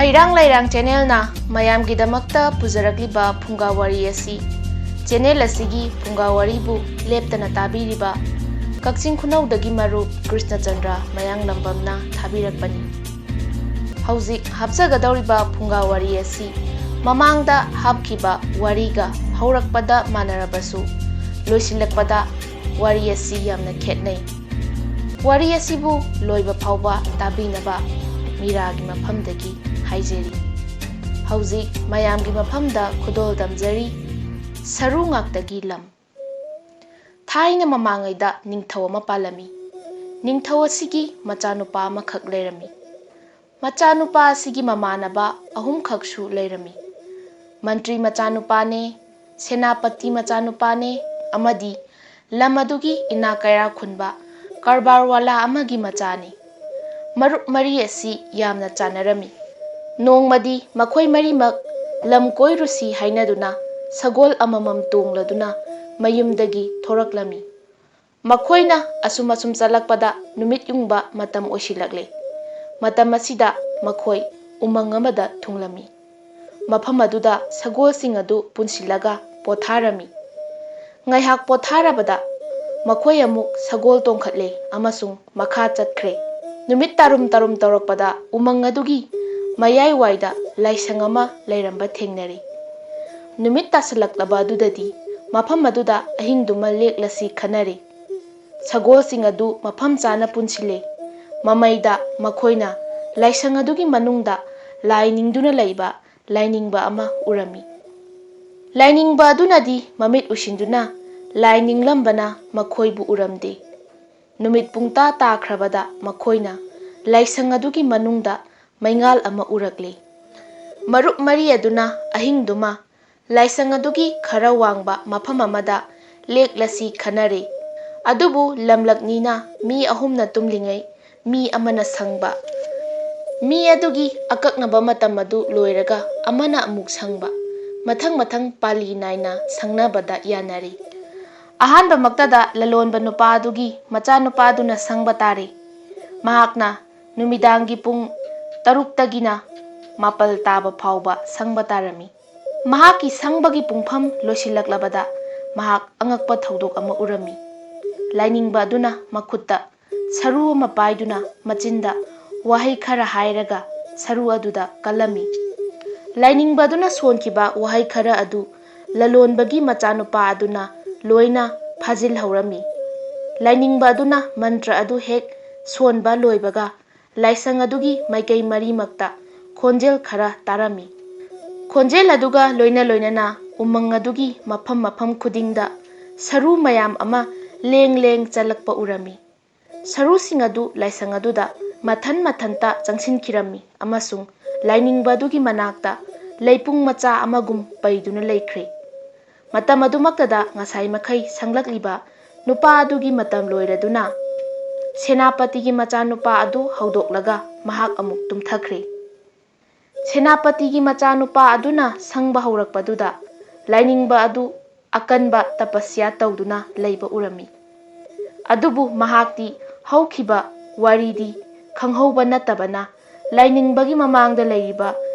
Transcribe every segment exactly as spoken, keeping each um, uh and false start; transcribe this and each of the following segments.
ꯍꯩꯔꯥꯡ ꯂꯩꯔꯥꯡ ꯆꯦꯅꯦꯜꯅ ꯃꯌꯥꯝꯒꯤꯗꯃꯛꯇ ꯄꯨꯖꯔꯛꯂꯤꯕ ꯐꯨꯡꯒꯥ ꯋꯥꯔꯤ ꯑꯁꯤ, ꯆꯦꯅꯦꯜ ꯑꯁꯤꯒꯤ ꯐꯨꯡꯒꯥ ꯋꯥꯔꯤꯕꯨ ꯂꯦꯞꯇꯅ ꯇꯥꯕꯤꯔꯤꯕ ꯀꯛꯆꯤꯡ ꯈꯨꯅꯧꯗꯒꯤ ꯃꯔꯨꯞ ꯀ꯭ꯔꯤꯁꯅꯆꯟꯗ꯭ꯔ ꯃꯌꯥꯡꯂꯝꯕꯝꯅ ꯊꯥꯕꯤꯔꯛꯄꯅꯤ꯫ ꯍꯧꯖꯤꯛ ꯍꯥꯞꯆꯒꯗꯧꯔꯤꯕ ꯐꯨꯡꯒꯥ ꯋꯥꯔꯤ ꯑꯁꯤ ꯃꯃꯥꯡꯗ ꯍꯥꯞꯈꯤꯕ ꯋꯥꯔꯤꯒ ꯍꯧꯔꯛꯄꯗ ꯃꯥꯟꯅꯔꯕꯁꯨ, ꯂꯣꯏꯁꯤꯜꯂꯛꯄꯗ ꯋꯥꯔꯤ ꯑꯁꯤ ꯌꯥꯝꯅ ꯈꯦꯠꯅꯩ꯫ ꯋꯥꯔꯤ ꯑꯁꯤꯕꯨ ꯂꯣꯏꯕ ꯐꯥꯎꯕ ꯇꯥꯕꯤꯅꯕ ꯃꯤꯔꯥꯒꯤ ꯃꯐꯝꯗꯒꯤ ꯍꯥꯏꯖꯔꯤ꯫ ꯍꯧꯖꯤꯛ ꯃꯌꯥꯝꯒꯤ ꯃꯐꯝꯗ ꯈꯨꯗꯣꯜ ꯇꯝꯖꯔꯤ꯫ ꯁꯔꯨ ꯉꯥꯛꯇꯒꯤ ꯂꯝ꯫ ꯊꯥꯏꯅ ꯃꯃꯥꯡꯉꯩꯗ ꯅꯤꯡꯊꯧ ꯑꯃ ꯄꯥꯜꯂꯝꯃꯤ꯫ ꯅꯤꯡꯊꯧ ꯑꯁꯤꯒꯤ ꯃꯆꯥꯅꯨꯄꯥ ꯑꯃꯈꯛ ꯂꯩꯔꯝꯃꯤ꯫ ꯃꯆꯥꯅꯨꯄꯥ ꯑꯁꯤꯒꯤ ꯃꯃꯥꯟꯅꯕ ꯑꯍꯨꯝꯈꯛꯁꯨ ꯂꯩꯔꯝꯃꯤ꯫ ꯃꯟꯇ꯭ꯔꯤ ꯃꯆꯥꯅꯨꯄꯥꯅꯦ, ꯁꯦꯅꯥꯄꯇꯤ ꯃꯆꯥꯅꯨꯄꯥꯅꯦ, ꯑꯃꯗꯤ ꯂꯝ ꯑꯗꯨꯒꯤ ꯏꯅꯥꯛ ꯀꯩꯔꯥꯛ ꯈꯨꯟꯕ ꯀꯔꯕꯥꯔꯋꯥꯂꯥ ꯑꯃꯒꯤ ꯃꯆꯥꯅꯤ꯫ ꯃꯔꯨꯞ ꯃꯔꯤ ꯑꯁꯤ ꯌꯥꯝꯅ ꯆꯥꯟꯅꯔꯝꯃꯤ꯫ ꯅꯣꯡꯃꯗꯤ ꯃꯈꯣꯏ ꯃꯔꯤꯃꯛ ꯂꯝ ꯀꯣꯏꯔꯨꯁꯤ ꯍꯥꯏꯅꯗꯨꯅ ꯁꯒꯣꯜ ꯑꯃꯃꯝ ꯇꯣꯡꯂꯗꯨꯅ ꯃꯌꯨꯝꯗꯒꯤ ꯊꯣꯔꯛꯂꯝꯃꯤ꯫ ꯃꯈꯣꯏꯅ ꯑꯁꯨꯝ ꯑꯁꯨꯝ ꯆꯠꯂꯛꯄꯗ ꯅꯨꯃꯤꯠ ꯌꯨꯡꯕ ꯃꯇꯝ ꯑꯣꯏꯁꯤꯜꯂꯛꯂꯦ꯫ ꯃꯇꯝ ꯑꯁꯤꯗ ꯃꯈꯣꯏ ꯎꯃꯪ ꯑꯃꯗ ꯊꯨꯡꯂꯝꯃꯤ꯫ ꯃꯐꯝ ꯑꯗꯨꯗ ꯁꯒꯣꯜꯁꯤꯡ ꯑꯗꯨ ꯄꯨꯟꯁꯤꯜꯂꯒ ꯄꯣꯊꯥꯔꯝꯃꯤ꯫ ꯉꯥꯏꯍꯥꯛ ꯄꯣꯊꯥꯔꯕꯗ ꯃꯈꯣꯏ ꯑꯃꯨꯛ ꯁꯒꯣꯜ ꯇꯣꯡꯈꯠꯂꯦ ꯑꯃꯁꯨꯡ ꯃꯈꯥ ꯆꯠꯈ꯭ꯔꯦ꯫ ꯅꯨꯃꯤꯠ ꯇꯥꯔꯨꯝ ꯇꯥꯔꯨꯝ ꯇꯧꯔꯛꯄꯗ ꯎꯃꯪ ꯑꯗꯨꯒꯤ ꯃꯌꯥꯏꯋꯥꯏꯗ ꯂꯥꯏꯁꯪ ꯑꯃ ꯂꯩꯔꯝꯕ ꯊꯦꯡꯅꯔꯦ꯫ ꯅꯨꯃꯤꯠ ꯇꯥꯁꯤꯜꯂꯛꯂꯕ ꯑꯗꯨꯗꯗꯤ ꯃꯐꯝ ꯑꯗꯨꯗ ꯑꯍꯤꯡꯗꯨꯃ ꯂꯦꯛꯂꯁꯤ ꯈꯟꯅꯔꯦ꯫ ꯁꯒꯣꯜꯁꯤꯡ ꯑꯗꯨ ꯃꯐꯝ ꯆꯥꯅ ꯄꯨꯟꯁꯤꯜꯂꯦ꯫ ꯃꯃꯩꯗ ꯃꯈꯣꯏꯅ ꯂꯥꯏꯁꯪ ꯑꯗꯨꯒꯤ ꯃꯅꯨꯡꯗ ꯂꯥꯏ ꯅꯤꯡꯗꯨꯅ ꯂꯩꯕ ꯂꯥꯏꯅꯤꯡꯕ ꯑꯃ ꯎꯔꯝꯃꯤ꯫ ꯂꯥꯏꯅꯤꯡꯕ ꯑꯗꯨꯅꯗꯤ ꯃꯃꯤꯠ ꯎꯏꯁꯤꯟꯗꯨꯅ ꯂꯥꯏ ꯅꯤꯡꯂꯝꯕꯅ ꯃꯈꯣꯏꯕꯨ ꯎꯔꯝꯗꯦ꯫ ꯅꯨꯃꯤꯠ ꯄꯨꯡꯇꯥ ꯇꯥꯈ꯭ꯔꯕꯗ ꯃꯈꯣꯏꯅ ꯂꯥꯏꯁꯪ ꯑꯗꯨꯒꯤ ꯃꯅꯨꯡꯗ ꯃꯩꯉꯥꯜ ꯑꯃ ꯎꯔꯛꯂꯦ꯫ ꯃꯔꯨꯞ ꯃꯔꯤ ꯑꯗꯨꯅ ꯑꯍꯤꯡꯗꯨꯃ ꯂꯥꯏꯁꯪ ꯑꯗꯨꯒꯤ ꯈꯔ ꯋꯥꯡꯕ ꯃꯐꯝ ꯑꯃꯗ ꯂꯦꯛꯂꯁꯤ ꯈꯟꯅꯔꯦ꯫ ꯑꯗꯨꯕꯨ ꯂꯝꯂꯛꯅꯤꯅ ꯃꯤ ꯑꯍꯨꯝꯅ ꯇꯨꯝꯂꯤꯉꯩ ꯃꯤ ꯑꯃꯅ ꯁꯪꯕ꯫ ꯃꯤ ꯑꯗꯨꯒꯤ ꯑꯀꯛꯅꯕ ꯃꯇꯝ ꯑꯗꯨ ꯂꯣꯏꯔꯒ ꯑꯃꯅ ꯑꯃꯨꯛ ꯁꯪꯕ꯫ ꯃꯊꯪ ꯃꯊꯪ ꯄꯥꯂꯤ ꯅꯥꯏꯅ ꯁꯪꯅꯕꯗ ꯌꯥꯅꯔꯦ꯫ ꯑꯍꯥꯟꯕꯃꯛꯇꯗ ꯂꯂꯣꯟꯕ ꯅꯨꯄꯥ ꯑꯗꯨꯒꯤ ꯃꯆꯥꯅꯨꯄꯥꯗꯨꯅ ꯁꯪꯕ ꯇꯥꯔꯦ꯫ ꯃꯍꯥꯛꯅ ꯅꯨꯃꯤꯗꯥꯡꯒꯤ ꯄꯨꯡ ꯇꯔꯨꯛꯇꯒꯤꯅ ꯃꯥꯄꯜ ꯇꯥꯕ ꯐꯥꯎꯕ ꯁꯪꯕ ꯇꯥꯔꯝꯃꯤ꯫ ꯃꯍꯥꯛꯀꯤ ꯁꯪꯕꯒꯤ ꯄꯨꯡꯐꯝ ꯂꯣꯏꯁꯤꯜꯂꯛꯂꯕꯗ ꯃꯍꯥꯛ ꯑꯉꯛꯄ ꯊꯧꯗꯣꯛ ꯑꯃ ꯎꯔꯝꯃꯤ꯫ ꯂꯥꯏꯅꯤꯡꯕ ꯑꯗꯨꯅ ꯃꯈꯨꯠꯇ ꯁꯔꯨ ꯑꯃ ꯄꯥꯏꯗꯨꯅ ꯃꯆꯤꯟꯗ ꯋꯥꯍꯩ ꯈꯔ ꯍꯥꯏꯔꯒ ꯁꯔꯨ ꯑꯗꯨꯗ ꯀꯜꯂꯝꯃꯤ꯫ ꯂꯥꯏꯅꯤꯡꯕ ꯑꯗꯨꯅ ꯁꯣꯟꯈꯤꯕ ꯋꯥꯍꯩ ꯈꯔ ꯑꯗꯨ ꯂꯂꯣꯟꯕꯒꯤ ꯃꯆꯥꯅꯨꯄꯥ ꯑꯗꯨꯅ ꯂꯣꯏꯅ ꯐꯥꯖꯤꯜꯍꯧꯔꯝꯃꯤ꯫ ꯂꯥꯏꯅꯤꯡꯕ ꯑꯗꯨꯅ ꯃꯟꯇ꯭ꯔ ꯑꯗꯨ ꯍꯦꯛ ꯁꯣꯟꯕ ꯂꯣꯏꯕꯒ ꯂꯥꯏꯁꯪ ꯑꯗꯨꯒꯤ ꯃꯥꯏꯀꯩ ꯃꯔꯤꯃꯛꯇ ꯈꯣꯟꯖꯦꯜ ꯈꯔ ꯇꯥꯔꯝꯃꯤ꯫ ꯈꯣꯟꯖꯦꯜ ꯑꯗꯨꯒ ꯂꯣꯏꯅ ꯂꯣꯏꯅꯅ ꯎꯃꯪ ꯑꯗꯨꯒꯤ ꯃꯐꯝ ꯃꯐꯝ ꯈꯨꯗꯤꯡꯗ ꯁꯔꯨ ꯃꯌꯥꯝ ꯑꯃ ꯂꯦꯡ ꯂꯦꯡ ꯆꯠꯂꯛꯄ ꯎꯔꯝꯃꯤ꯫ ꯁꯔꯨꯁꯤꯡ ꯑꯗꯨ ꯂꯥꯏꯁꯪ ꯑꯗꯨꯗ ꯃꯊꯟ ꯃꯊꯟꯇ ꯆꯪꯁꯤꯟꯈꯤꯔꯝꯃꯤ ꯑꯃꯁꯨꯡ ꯂꯥꯏꯅꯤꯡꯕ ꯑꯗꯨꯒꯤ ꯃꯅꯥꯛꯇ ꯂꯩꯄꯨꯡ ꯃꯆꯥ ꯑꯃꯒꯨꯝ ꯄꯩꯗꯨꯅ ꯂꯩꯈ꯭ꯔꯦ꯫ ꯃꯇꯝ ꯑꯗꯨꯃꯛꯇꯗ ꯉꯁꯥꯏ ꯃꯈꯩ ꯁꯪꯂꯛꯂꯤꯕ ꯅꯨꯄꯥ ꯑꯗꯨꯒꯤ ꯃꯇꯝ ꯂꯣꯏꯔꯗꯨꯅ ꯁꯦꯅꯥꯄꯇꯤꯒꯤ ꯃꯆꯥꯅꯨꯄꯥ ꯑꯗꯨ ꯍꯧꯗꯣꯛꯂꯒ ꯃꯍꯥꯛ ꯑꯃꯨꯛ ꯇꯨꯝꯊꯈ꯭ꯔꯦ꯫ ꯁꯦꯅꯥꯄꯇꯤꯒꯤ ꯃꯆꯥꯅꯨꯄꯥ ꯑꯗꯨꯅ ꯁꯪꯕ ꯍꯧꯔꯛꯄꯗꯨꯗ ꯂꯥꯏꯅꯤꯡꯕ ꯑꯗꯨ ꯑꯀꯟꯕ ꯇꯄꯁ꯭ꯌꯥ ꯇꯧꯗꯨꯅ ꯂꯩꯕ ꯎꯔꯝꯃꯤ꯫ ꯑꯗꯨꯕꯨ ꯃꯍꯥꯛꯇꯤ ꯍꯧꯈꯤꯕ ꯋꯥꯔꯤꯗꯤ ꯈꯪꯍꯧꯕ ꯅꯠꯇꯕꯅ ꯂꯥꯏꯅꯤꯡꯕꯒꯤ ꯃꯃꯥꯡꯗ ꯂꯩꯔꯤꯕ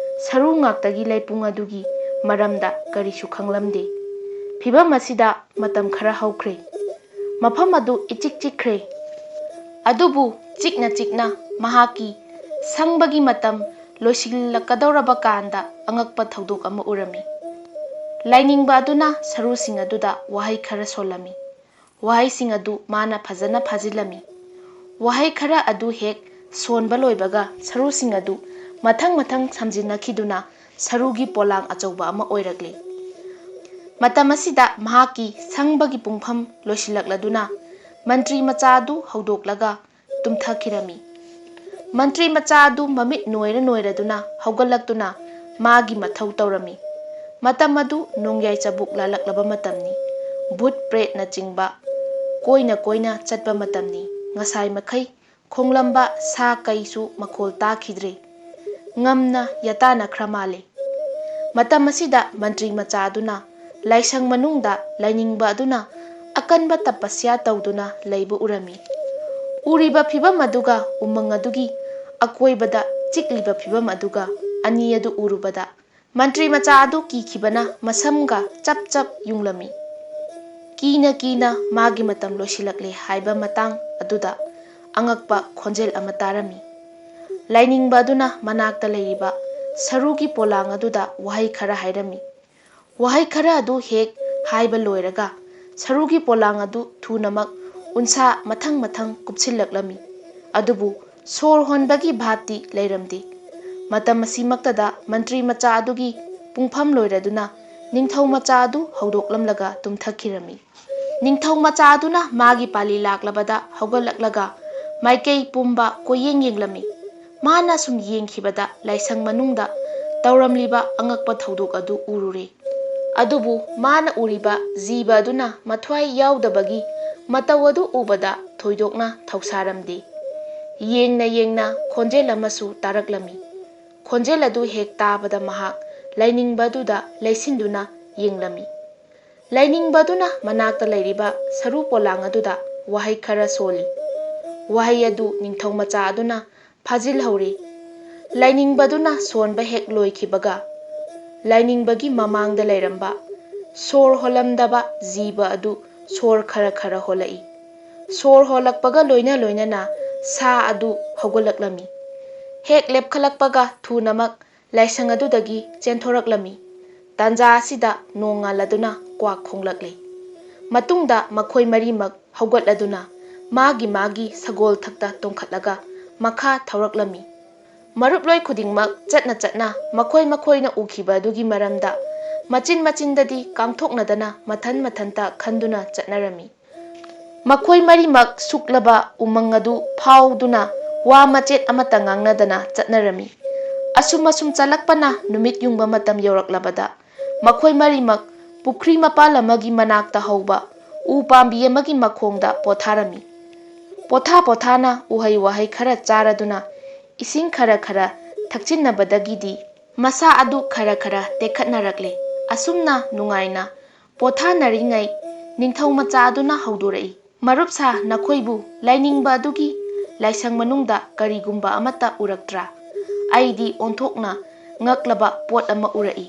ꯁꯔꯨ ꯉꯥꯛꯇꯒꯤ ꯂꯩꯄꯨꯡ ꯑꯗꯨꯒꯤ ꯃꯔꯝꯗ ꯀꯔꯤꯁꯨ ꯈꯪꯂꯝꯗꯦ꯫ ꯐꯤꯚꯝ ꯑꯁꯤꯗ ꯃꯇꯝ ꯈꯔ ꯍꯧꯈ꯭ꯔꯦ꯫ ꯃꯐꯝ ꯑꯗꯨ ꯏꯆꯤꯛ ꯆꯤꯛꯈ꯭ꯔꯦ꯫ ꯑꯗꯨꯕꯨ ꯆꯤꯛꯅ ꯆꯤꯛꯅ ꯃꯍꯥꯛꯀꯤ ꯁꯪꯕꯒꯤ ꯃꯇꯝ ꯂꯣꯏꯁꯤꯜꯂꯛꯀꯗꯧꯔꯕ ꯀꯥꯟꯗ ꯑꯉꯛꯄ ꯊꯧꯗꯣꯛ ꯑꯃ ꯎꯔꯝꯃꯤ꯫ ꯂꯥꯏꯅꯤꯡꯕ ꯑꯗꯨꯅ ꯁꯔꯨꯁꯤꯡ ꯑꯗꯨꯗ ꯋꯥꯍꯩ ꯈꯔ ꯁꯣꯜꯂꯝꯃꯤ꯫ ꯋꯥꯍꯩꯁꯤꯡ ꯑꯗꯨ ꯃꯥꯅ ꯐꯖꯅ ꯐꯥꯖꯤꯜꯂꯝꯃꯤ꯫ ꯋꯥꯍꯩ ꯈꯔ ꯑꯗꯨ ꯍꯦꯛ ꯁꯣꯟꯕ ꯂꯣꯏꯕꯒ ꯁꯔꯨꯁꯤꯡ ꯑꯗꯨ ꯃꯊꯪ ꯃꯊꯪ ꯁꯝꯖꯤꯟꯅꯈꯤꯗꯨꯅ ꯁꯔꯨꯒꯤ ꯄꯣꯂꯥꯡ ꯑꯆꯧꯕ ꯑꯃ ꯑꯣꯏꯔꯛꯂꯤ꯫ ꯃꯇꯝ ꯑꯁꯤꯗ ꯃꯍꯥꯛꯀꯤ ꯁꯪꯕꯒꯤ ꯄꯨꯡꯐꯝ ꯂꯣꯏꯁꯤꯜꯂꯛꯂꯗꯨꯅ ꯃꯟꯇ꯭ꯔꯤ ꯃꯆꯥ ꯑꯗꯨ ꯍꯧꯗꯣꯛꯂꯒ ꯇꯨꯝꯊꯈꯤꯔꯝꯃꯤ꯫ ꯃꯟꯇ꯭ꯔꯤ ꯃꯆꯥ ꯑꯗꯨ ꯃꯃꯤꯠ ꯅꯣꯏꯔ ꯅꯣꯏꯔꯗꯨꯅ ꯍꯧꯒꯠꯂꯛꯇꯨꯅ ꯃꯥꯒꯤ ꯃꯊꯧ ꯇꯧꯔꯝꯃꯤ꯫ ꯃꯇꯝ ꯑꯗꯨ ꯅꯣꯡꯌꯥꯏ ꯆꯕꯨꯛ ꯂꯥꯜꯂꯛꯂꯕ ꯃꯇꯝꯅꯤ꯫ ꯚꯨꯠ ꯄ꯭ꯔꯦꯠꯅꯆꯤꯡꯕ ꯀꯣꯏꯅ ꯀꯣꯏꯅ ꯆꯠꯄ ꯃꯇꯝꯅꯤ꯫ ꯉꯁꯥꯏ ꯃꯈꯩ ꯈꯣꯡꯂꯝꯕ ꯁꯥ ꯀꯩꯁꯨ ꯃꯈꯣꯜ ꯇꯥꯈꯤꯗ꯭ꯔꯦ꯫ ꯉꯝꯅ ꯌꯥꯇꯥꯅꯈ꯭ꯔ ꯃꯥꯜꯂꯦ꯫ ꯃꯇꯝ ꯑꯁꯤꯗ ꯃꯟꯇ꯭ꯔꯤ ꯃꯆꯥ ꯑꯗꯨꯅ ꯂꯥꯏꯁꯪ ꯃꯅꯨꯡꯗ ꯂꯥꯏꯅꯤꯡꯕ ꯑꯗꯨꯅ ꯑꯀꯟꯕ ꯇꯄꯁ꯭ꯌꯥ ꯇꯧꯗꯨꯅ ꯂꯩꯕ ꯎꯔꯝꯃꯤ꯫ ꯎꯔꯤꯕ ꯐꯤꯚꯝ ꯑꯗꯨꯒ ꯎꯃꯪ ꯑꯗꯨꯒꯤ ꯑꯀꯣꯏꯕꯗ ꯆꯤꯛꯂꯤꯕ ꯐꯤꯚꯝ ꯑꯗꯨꯒ ꯑꯅꯤ ꯑꯗꯨ ꯎꯔꯨꯕꯗ ꯃꯟꯇ꯭ꯔꯤ ꯃꯆꯥ ꯑꯗꯨ ꯀꯤꯈꯤꯕꯅ ꯃꯁꯝꯒ ꯆꯞ ꯆꯞ ꯌꯨꯡꯂꯝꯃꯤ꯫ ꯀꯤꯅ ꯀꯤꯅ ꯃꯥꯒꯤ ꯃꯇꯝ ꯂꯣꯏꯁꯤꯜꯂꯛꯂꯦ ꯍꯥꯏꯕ ꯃꯇꯥꯡ ꯑꯗꯨꯗ ꯑꯉꯛꯄ ꯈꯣꯟꯖꯦꯜ ꯑꯃ ꯇꯥꯔꯝꯃꯤ꯫ ꯂꯥꯏꯅꯤꯡꯕ ꯑꯗꯨꯅ ꯃꯅꯥꯛꯇ ꯂꯩꯔꯤꯕ ꯁꯔꯨꯒꯤ ꯄꯣꯂꯥꯡ ꯑꯗꯨꯗ ꯋꯥꯍꯩ ꯈꯔ ꯍꯥꯏꯔꯝꯃꯤ꯫ ꯋꯥꯍꯩ ꯈꯔ ꯑꯗꯨ ꯍꯦꯛ ꯍꯥꯏꯕ ꯂꯣꯏꯔꯒ ꯁꯔꯨꯒꯤ ꯄꯣꯂꯥꯡ ꯑꯗꯨ ꯊꯨꯅꯃꯛ ꯎꯟꯁꯥ ꯃꯊꯪ ꯃꯊꯪ ꯀꯨꯞꯁꯤꯜꯂꯛꯂꯝꯃꯤ꯫ ꯑꯗꯨꯕꯨ ꯁꯣꯔ ꯍꯣꯟꯕꯒꯤ ꯚꯥꯞꯇꯤ ꯂꯩꯔꯝꯗꯦ꯫ ꯃꯇꯝ ꯑꯁꯤꯃꯛꯇꯗ ꯃꯟꯇ꯭ꯔꯤ ꯃꯆꯥ ꯑꯗꯨꯒꯤ ꯄꯨꯡꯐꯝ ꯂꯣꯏꯔꯗꯨꯅ ꯅꯤꯡꯊꯧ ꯃꯆꯥ ꯑꯗꯨ ꯍꯧꯗꯣꯛꯂꯝꯂꯒ ꯇꯨꯝꯊꯈꯤꯔꯝꯃꯤ꯫ ꯅꯤꯡꯊꯧ ꯃꯆꯥ ꯑꯗꯨꯅ ꯃꯥꯒꯤ ꯄꯥꯜꯂꯤ ꯂꯥꯛꯂꯕꯗ ꯍꯧꯒꯠꯂꯛꯂꯒ ꯃꯥꯏꯀꯩ ꯄꯨꯝꯕ ꯀꯣꯏꯌꯦꯡ ꯌꯦꯡꯂꯝꯃꯤ꯫ ꯃꯥꯅ ꯁꯨꯝ ꯌꯦꯡꯈꯤꯕꯗ ꯂꯥꯏꯁꯪ ꯃꯅꯨꯡꯗ ꯇꯧꯔꯝꯂꯤꯕ ꯑꯉꯛꯄ ꯊꯧꯗꯣꯛ ꯑꯗꯨ ꯎꯔꯨꯔꯦ꯫ ꯑꯗꯨꯕꯨ ꯃꯥꯅ ꯎꯔꯤꯕ ꯖꯤꯕ ꯑꯗꯨꯅ ꯃꯊ꯭ꯋꯥꯏ ꯌꯥꯎꯗꯕꯒꯤ ꯃꯇꯧ ꯑꯗꯨ ꯎꯕꯗ ꯊꯣꯏꯗꯣꯛꯅ ꯊꯧꯁꯥꯔꯝꯗꯦ꯫ ꯌꯦꯡꯅ ꯌꯦꯡꯅ ꯈꯣꯟꯖꯦꯜ ꯑꯃꯁꯨ ꯇꯥꯔꯛꯂꯝꯃꯤ꯫ ꯈꯣꯟꯖꯦꯜ ꯑꯗꯨ ꯍꯦꯛ ꯇꯥꯕꯗ ꯃꯍꯥꯛ ꯂꯥꯏꯅꯤꯡꯕ ꯑꯗꯨꯗ ꯂꯩꯁꯤꯟꯗꯨꯅ ꯌꯦꯡꯂꯝꯃꯤ꯫ ꯂꯥꯏꯅꯤꯡꯕ ꯑꯗꯨꯅ ꯃꯅꯥꯛꯇ ꯂꯩꯔꯤꯕ ꯁꯔꯨ ꯄꯣꯂꯥꯡ ꯑꯗꯨꯗ ꯋꯥꯍꯩ ꯈꯔ ꯁꯣꯜꯂꯤ꯫ ꯋꯥꯍꯩ ꯑꯗꯨ ꯅꯤꯡꯊꯧ ꯃꯆꯥ ꯑꯗꯨꯅ ꯐꯥꯖꯤꯜꯍꯧꯔꯤ꯫ ꯂꯥꯏꯅꯤꯡꯕꯗꯨꯅ ꯁꯣꯟꯕ ꯍꯦꯛ ꯂꯣꯏꯈꯤꯕꯒ, ꯂꯥꯏꯅꯤꯡꯕꯒꯤ ꯃꯃꯥꯡꯗ ꯂꯩꯔꯝꯕ ꯁꯣꯔ ꯍꯣꯜꯂꯝꯗꯕ ꯖꯤꯕ ꯑꯗꯨ ꯁꯣꯔ ꯈꯔ ꯈꯔ ꯍꯣꯜꯂꯛꯏ꯫ ꯁꯣꯔ ꯍꯣꯜꯂꯛꯄꯒ ꯂꯣꯏꯅ ꯂꯣꯏꯅꯅ ꯁꯥ ꯑꯗꯨ ꯍꯧꯒꯠꯂꯛꯂꯝꯃꯤ꯫ ꯍꯦꯛ ꯂꯦꯞꯈꯠꯂꯛꯄꯒ ꯊꯨꯅꯃꯛ ꯂꯥꯏꯁꯪ ꯑꯗꯨꯗꯒꯤ ꯆꯦꯟꯊꯣꯔꯛꯂꯝꯃꯤ꯫ ꯇꯥꯟꯖꯥ ꯑꯁꯤꯗ ꯅꯣꯡ ꯉꯥꯜꯂꯗꯨꯅ ꯀ꯭ꯋꯥꯛ ꯈꯣꯡꯂꯛꯂꯦ꯫ ꯃꯇꯨꯡꯗ ꯃꯈꯣꯏ ꯃꯔꯤꯃꯛ ꯍꯧꯒꯠꯂꯗꯨꯅ ꯃꯥꯒꯤ ꯃꯥꯒꯤ ꯁꯒꯣꯜ ꯊꯛꯇ ꯇꯣꯡꯈꯠꯂꯒ ꯃꯈꯥ ꯊꯧꯔꯛꯂꯝꯃꯤ꯫ ꯃꯔꯨꯞꯂꯣꯏ ꯈꯨꯗꯤꯡꯃꯛ ꯆꯠꯅ ꯆꯠꯅ ꯃꯈꯣꯏ ꯃꯈꯣꯏꯅ ꯎꯈꯤꯕ ꯑꯗꯨꯒꯤ ꯃꯔꯝꯗ ꯃꯆꯤꯟ ꯃꯆꯤꯟꯗꯗꯤ ꯀꯥꯡꯊꯣꯛꯅꯗꯅ ꯃꯊꯟ ꯃꯊꯟꯇ ꯈꯟꯗꯨꯅ ꯆꯠꯅꯔꯝꯃꯤ꯫ ꯃꯈꯣꯏ ꯃꯔꯤꯃꯛ ꯁꯨꯛꯂꯕ ꯎꯃꯪ ꯑꯗꯨ ꯐꯥꯎꯗꯨꯅ ꯋꯥ ꯃꯆꯦꯠ ꯑꯃꯠꯇ ꯉꯥꯡꯅꯗꯅ ꯆꯠꯅꯔꯝꯃꯤ꯫ ꯑꯁꯨꯝ ꯑꯁꯨꯝ ꯆꯠꯂꯛꯄꯅ ꯅꯨꯃꯤꯠ ꯌꯨꯡꯕ ꯃꯇꯝ ꯌꯧꯔꯛꯂꯕꯗ ꯃꯈꯣꯏ ꯃꯔꯤꯃꯛ ꯄꯨꯈ꯭ꯔꯤ ꯃꯄꯥꯜ ꯑꯃꯒꯤ ꯃꯅꯥꯛꯇ ꯍꯧꯕ ꯎ ꯄꯥꯝꯕꯤ ꯑꯃꯒꯤ ꯃꯈꯣꯡꯗ ꯄꯣꯊꯥꯔꯝꯃꯤ꯫ ꯄꯣꯊꯥ ꯄꯣꯊꯥꯅ ꯎꯍꯩ ꯋꯥꯍꯩ ꯈꯔ ꯆꯥꯔꯗꯨꯅ ꯏꯁꯤꯡ ꯈꯔ ꯈꯔ ꯊꯛꯆꯤꯟꯅꯕꯗꯒꯤꯗꯤ ꯃꯁꯥ ꯑꯗꯨ ꯈꯔ ꯈꯔ ꯇꯦꯛꯈꯠꯅꯔꯛꯂꯦ꯫ ꯑꯁꯨꯝꯅ ꯅꯨꯡꯉꯥꯏꯅ ꯄꯣꯊꯥꯅꯔꯤꯉꯩ ꯅꯤꯡꯊꯧ ꯃꯆꯥ ꯑꯗꯨꯅ ꯍꯧꯗꯣꯔꯛꯏ, "ꯃꯔꯨꯞꯁꯥ, ꯅꯈꯣꯏꯕꯨ ꯂꯥꯏꯅꯤꯡꯕ ꯑꯗꯨꯒꯤ ꯂꯥꯏꯁꯪ ꯃꯅꯨꯡꯗ ꯀꯔꯤꯒꯨꯝꯕ ꯑꯃꯠꯇ ꯎꯔꯛꯇ꯭ꯔꯥ?" ꯑꯩꯗꯤ ꯑꯣꯟꯊꯣꯛꯅ ꯉꯛꯂꯕ ꯄꯣꯠ ꯑꯃ ꯎꯔꯛꯏ꯫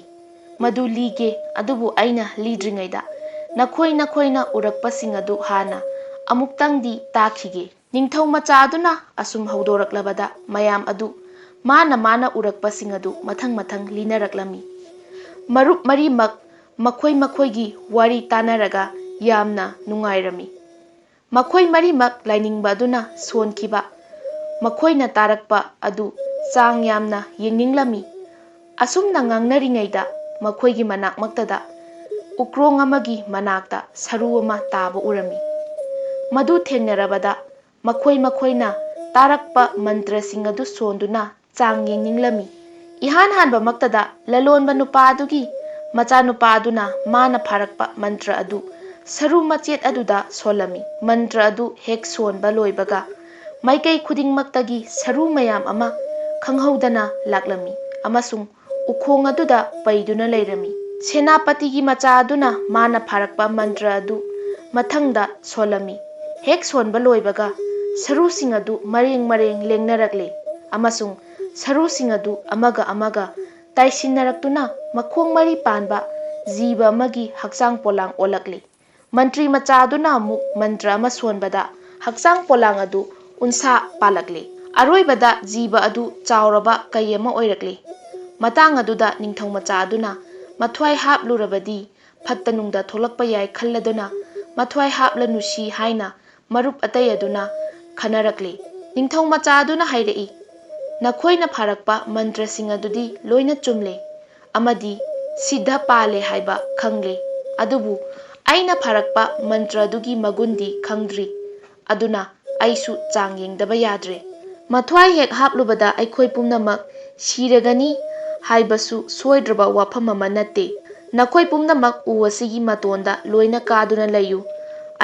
ꯃꯗꯨ ꯂꯤꯒꯦ, ꯑꯗꯨꯕꯨ ꯑꯩꯅ ꯂꯤꯗ꯭ꯔꯤꯉꯩꯗ ꯅꯈꯣꯏ ꯅꯈꯣꯏꯅ ꯎꯔꯛꯄꯁꯤꯡ ꯑꯗꯨ ꯍꯥꯟꯅ ꯑꯃꯨꯛꯇꯪꯗꯤ ꯇꯥꯈꯤꯒꯦ꯫ ꯅꯤꯡꯊꯧ ꯃꯆꯥ ꯑꯗꯨꯅ ꯑꯁꯨꯝ ꯍꯧꯗꯣꯔꯛꯂꯕꯗ ꯃꯌꯥꯝ ꯑꯗꯨ ꯃꯥꯅ ꯃꯥꯅ ꯎꯔꯛꯄꯁꯤꯡ ꯑꯗꯨ ꯃꯊꯪ ꯃꯊꯪ ꯂꯤꯅꯔꯛꯂꯝꯃꯤ꯫ ꯃꯔꯨꯞ ꯃꯔꯤꯃꯛ ꯃꯈꯣꯏ ꯃꯈꯣꯏꯒꯤ ꯋꯥꯔꯤ ꯇꯥꯅꯔꯒ ꯌꯥꯝꯅ ꯅꯨꯡꯉꯥꯏꯔꯝꯃꯤ꯫ ꯃꯈꯣꯏ ꯃꯔꯤꯃꯛ ꯂꯥꯏꯅꯤꯡꯕ ꯑꯗꯨꯅ ꯁꯣꯟꯈꯤꯕ ꯃꯈꯣꯏꯅ ꯇꯥꯔꯛꯄ ꯑꯗꯨ ꯆꯥꯡ ꯌꯥꯝꯅ ꯌꯦꯡꯅꯤꯡꯂꯝꯃꯤ꯫ ꯑꯁꯨꯝꯅ ꯉꯥꯡꯅꯔꯤꯉꯩꯗ ꯃꯈꯣꯏꯒꯤ ꯃꯅꯥꯛꯃꯛꯇꯗ ꯎꯀ꯭ꯔꯣꯡ ꯑꯃꯒꯤ ꯃꯅꯥꯛꯇ ꯁꯔꯨ ꯑꯃ ꯇꯥꯕ ꯎꯔꯝꯃꯤ꯫ ꯃꯗꯨ ꯊꯦꯡꯅꯔꯕꯗ ꯃꯈꯣꯏ ꯃꯈꯣꯏꯅ ꯇꯥꯔꯛꯄ ꯃꯟꯇ꯭ꯔꯁꯤꯡ ꯑꯗꯨ ꯁꯣꯟꯗꯨꯅ ꯆꯥꯡ ꯌꯦꯡꯅꯤꯡꯂꯝꯃꯤ꯫ ꯏꯍꯥꯟ ꯍꯥꯟꯕꯃꯛꯇꯗ ꯂꯂꯣꯟꯕ ꯅꯨꯄꯥ ꯑꯗꯨꯒꯤ ꯃꯆꯥꯅꯨꯄꯥ ꯑꯗꯨꯅ ꯃꯥꯅ ꯐꯥꯔꯛꯄ ꯃꯟꯇ꯭ꯔ ꯑꯗꯨ ꯁꯔꯨ ꯃꯆꯦꯠ ꯑꯗꯨꯗ ꯁꯣꯜꯂꯝꯃꯤ꯫ ꯃꯟꯇ꯭ꯔ ꯑꯗꯨ ꯍꯦꯛ ꯁꯣꯟꯕ ꯂꯣꯏꯕꯒ ꯃꯥꯏꯀꯩ ꯈꯨꯗꯤꯡꯃꯛꯇꯒꯤ ꯁꯔꯨ ꯃꯌꯥꯝ ꯑꯃ ꯈꯪꯍꯧꯗꯅ ꯂꯥꯛꯂꯝꯃꯤ ꯑꯃꯁꯨꯡ ꯎꯈꯣꯡ ꯑꯗꯨꯗ ꯄꯩꯗꯨꯅ ꯂꯩꯔꯝꯃꯤ꯫ ꯁꯦꯅꯥꯄꯇꯤꯒꯤ ꯃꯆꯥ ꯑꯗꯨꯅ ꯃꯥꯅ ꯐꯥꯔꯛꯄ ꯃꯟꯇ꯭ꯔ ꯑꯗꯨ ꯃꯊꯪꯗ ꯁꯣꯜꯂꯝꯃꯤ꯫ ꯍꯦꯛ ꯁꯣꯟꯕ ꯂꯣꯏꯕꯒ ꯁꯔꯨꯁꯤꯡ ꯑꯗꯨ ꯃꯔꯦꯡ ꯃꯔꯦꯡ ꯂꯦꯡꯅꯔꯛꯂꯦ ꯑꯃꯁꯨꯡ ꯁꯔꯨꯁꯤꯡ ꯑꯗꯨ ꯑꯃꯒ ꯑꯃꯒ ꯇꯥꯏꯁꯤꯟꯅꯔꯛꯇꯨꯅ ꯃꯈꯣꯡ ꯃꯔꯤ ꯄꯥꯟꯕ ꯖꯤꯕ ꯑꯃꯒꯤ ꯍꯛꯆꯥꯡ ꯄꯣꯂꯥꯡ ꯑꯣꯜꯂꯛꯂꯤ꯫ ꯃꯟꯇ꯭ꯔꯤ ꯃꯆꯥ ꯑꯗꯨꯅ ꯑꯃꯨꯛ ꯃꯟꯇ꯭ꯔ ꯑꯃ ꯁꯣꯟꯕꯗ ꯍꯛꯆꯥꯡ ꯄꯣꯂꯥꯡ ꯑꯗꯨ ꯎꯟꯁꯥ ꯄꯥꯜꯂꯛꯂꯤ꯫ ꯑꯔꯣꯏꯕꯗ ꯖꯤꯕ ꯑꯗꯨ ꯆꯥꯎꯔꯕ ꯀꯩ ꯑꯃ ꯑꯣꯏꯔꯛꯂꯤ꯫ ꯃꯇꯥꯡ ꯑꯗꯨꯗ ꯅꯤꯡꯊꯧ ꯃꯆꯥ ꯑꯗꯨꯅ ꯃꯊ꯭ꯋꯥꯏ ꯍꯥꯞꯂꯨꯔꯕꯗꯤ ꯐꯠꯇ ꯅꯨꯡꯗ ꯊꯣꯛꯂꯛꯄ ꯌꯥꯏ ꯈꯜꯂꯗꯨꯅ ꯃꯊ꯭ꯋꯥꯏ ꯍꯥꯞꯂꯅꯨꯁꯤ ꯍꯥꯏꯅ ꯃꯔꯨꯞ ꯑꯇꯩ ꯑꯗꯨꯅ ꯈꯟꯅꯔꯛꯂꯤ꯫ ꯅꯤꯡꯊꯧ ꯃꯆꯥ ꯑꯗꯨꯅ ꯍꯥꯏꯔꯛꯏ, "ꯅꯈꯣꯏꯅ ꯐꯥꯔꯛꯄ ꯃꯟꯇ꯭ꯔꯁꯤꯡ ꯑꯗꯨꯗꯤ ꯂꯣꯏꯅ ꯆꯨꯝꯂꯦ ꯑꯃꯗꯤ ꯁꯤꯗ ꯄꯥꯜꯂꯦ ꯍꯥꯏꯕ ꯈꯪꯂꯦ, ꯑꯗꯨꯕꯨ ꯑꯩꯅ ꯐꯥꯔꯛꯄ ꯃꯟꯇ꯭ꯔ ꯑꯗꯨꯒꯤ ꯃꯒꯨꯟꯗꯤ ꯈꯪꯗ꯭ꯔꯤ꯫ ꯑꯗꯨꯅ ꯑꯩꯁꯨ ꯆꯥꯡ ꯌꯦꯡꯗꯕ ꯌꯥꯗ꯭ꯔꯦ꯫ ꯃꯊ꯭ꯋꯥꯏ ꯍꯦꯛ ꯍꯥꯞꯂꯨꯕꯗ ꯑꯩꯈꯣꯏ ꯄꯨꯝꯅꯃꯛ ꯁꯤꯔꯒꯅꯤ ꯍꯥꯏꯕꯁꯨ ꯁꯣꯏꯗ꯭ꯔꯕ ꯋꯥꯐꯝ ꯑꯃ ꯅꯠꯇꯦ꯫ ꯅꯈꯣꯏ ꯄꯨꯝꯅꯃꯛ ꯎ ꯑꯁꯤꯒꯤ ꯃꯇꯣꯟꯗ ꯂꯣꯏꯅ ꯀꯥꯗꯨꯅ ꯂꯩꯌꯨ꯫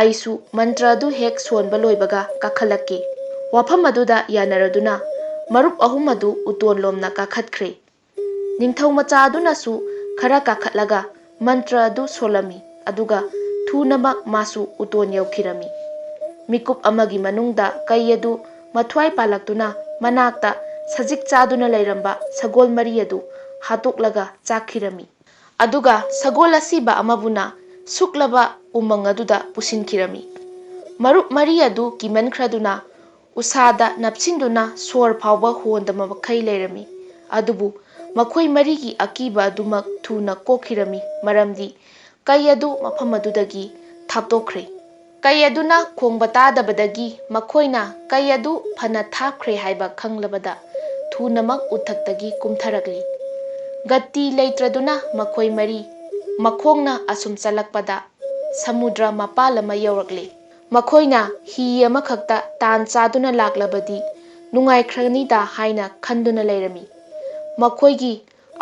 ꯑꯩꯁꯨ ꯃꯟꯇ꯭ꯔ ꯑꯗꯨ ꯍꯦꯛ ꯁꯣꯟꯕ ꯂꯣꯏꯕꯒ ꯀꯥꯈꯠꯂꯛꯀꯦ꯫" ꯋꯥꯐꯝ ꯑꯗꯨꯗ ꯌꯥꯅꯔꯗꯨꯅ ꯃꯔꯨꯞ ꯑꯍꯨꯝ ꯑꯗꯨ ꯎꯇꯣꯟꯂꯣꯝꯅ ꯀꯥꯈꯠꯈ꯭ꯔꯦ꯫ ꯅꯤꯡꯊꯧ ꯃꯆꯥ ꯑꯗꯨꯅꯁꯨ ꯈꯔ ꯀꯥꯈꯠꯂꯒ ꯃꯟꯇ꯭ꯔ ꯑꯗꯨ ꯁꯣꯜꯂꯝꯃꯤ, ꯑꯗꯨꯒ ꯊꯨꯅꯃꯛ ꯃꯥꯁꯨ ꯎꯇꯣꯟ ꯌꯧꯈꯤꯔꯝꯃꯤ꯫ ꯃꯤꯀꯨꯞ ꯑꯃꯒꯤ ꯃꯅꯨꯡꯗ ꯀꯩ ꯑꯗꯨ ꯃꯊ꯭ꯋꯥꯏ ꯄꯥꯜꯂꯛꯇꯨꯅ ꯃꯅꯥꯛꯇ ꯁꯖꯤꯛ ꯆꯥꯗꯨꯅ ꯂꯩꯔꯝꯕ ꯁꯒꯣꯜ ꯃꯔꯤ ꯑꯗꯨ ꯍꯥꯠꯇꯣꯛꯂꯒ ꯆꯥꯈꯤꯔꯝꯃꯤ꯫ ꯑꯗꯨꯒ ꯁꯒꯣꯜ ꯑꯁꯤꯕ ꯑꯃꯕꯨꯅ ꯁꯨꯛꯂꯕ ꯎꯃꯪ ꯑꯗꯨꯗ ꯄꯨꯁꯤꯟꯈꯤꯔꯝꯃꯤ꯫ ꯃꯔꯨꯞ ꯃꯔꯤ ꯑꯗꯨ ꯀꯤꯃꯟꯈ꯭ꯔꯗꯨꯅ ꯎꯁꯥꯗ ꯅꯞꯁꯤꯟꯗꯨꯅ ꯁꯣꯔ ꯐꯥꯎꯕ ꯍꯣꯟꯗꯕ ꯃꯈꯩ ꯂꯩꯔꯝꯃꯤ꯫ ꯑꯗꯨꯕꯨ ꯃꯈꯣꯏ ꯃꯔꯤꯒꯤ ꯑꯀꯤꯕ ꯑꯗꯨꯃꯛ ꯊꯨꯅ ꯀꯣꯛꯈꯤꯔꯝꯃꯤ, ꯃꯔꯝꯗꯤ ꯀꯩ ꯑꯗꯨ ꯃꯐꯝ ꯑꯗꯨꯗꯒꯤ ꯊꯥꯞꯇꯣꯛꯈ꯭ꯔꯦ꯫ ꯀꯩ ꯑꯗꯨꯅ ꯈꯣꯡꯕ ꯇꯥꯗꯕꯗꯒꯤ ꯃꯈꯣꯏꯅ ꯀꯩ ꯑꯗꯨ ꯐꯅ ꯊꯥꯞꯈ꯭ꯔꯦ ꯍꯥꯏꯕ ꯈꯪꯂꯕꯗ ꯊꯨꯅꯃꯛ ꯎꯊꯛꯇꯒꯤ ꯀꯨꯝꯊꯔꯛꯂꯤ꯫ ꯒꯇꯤ ꯂꯩꯇ꯭ꯔꯗꯨꯅ ꯃꯈꯣꯏ ꯃꯔꯤ ꯃꯈꯣꯡꯅ ꯑꯁꯨꯝ ꯆꯠꯂꯛꯄꯗ ꯁꯃꯨꯗ꯭ꯔ ꯃꯄꯥꯜ ꯑꯃ ꯌꯧꯔꯛꯂꯦ꯫ ꯃꯈꯣꯏꯅ ꯍꯤ ꯑꯃꯈꯛꯇ ꯇꯥꯟ ꯆꯥꯗꯨꯅ ꯂꯥꯛꯂꯕꯗꯤ ꯅꯨꯡꯉꯥꯏꯈ꯭ꯔꯅꯤꯗ ꯍꯥꯏꯅ ꯈꯟꯗꯨꯅ ꯂꯩꯔꯝꯃꯤ꯫ ꯃꯈꯣꯏꯒꯤ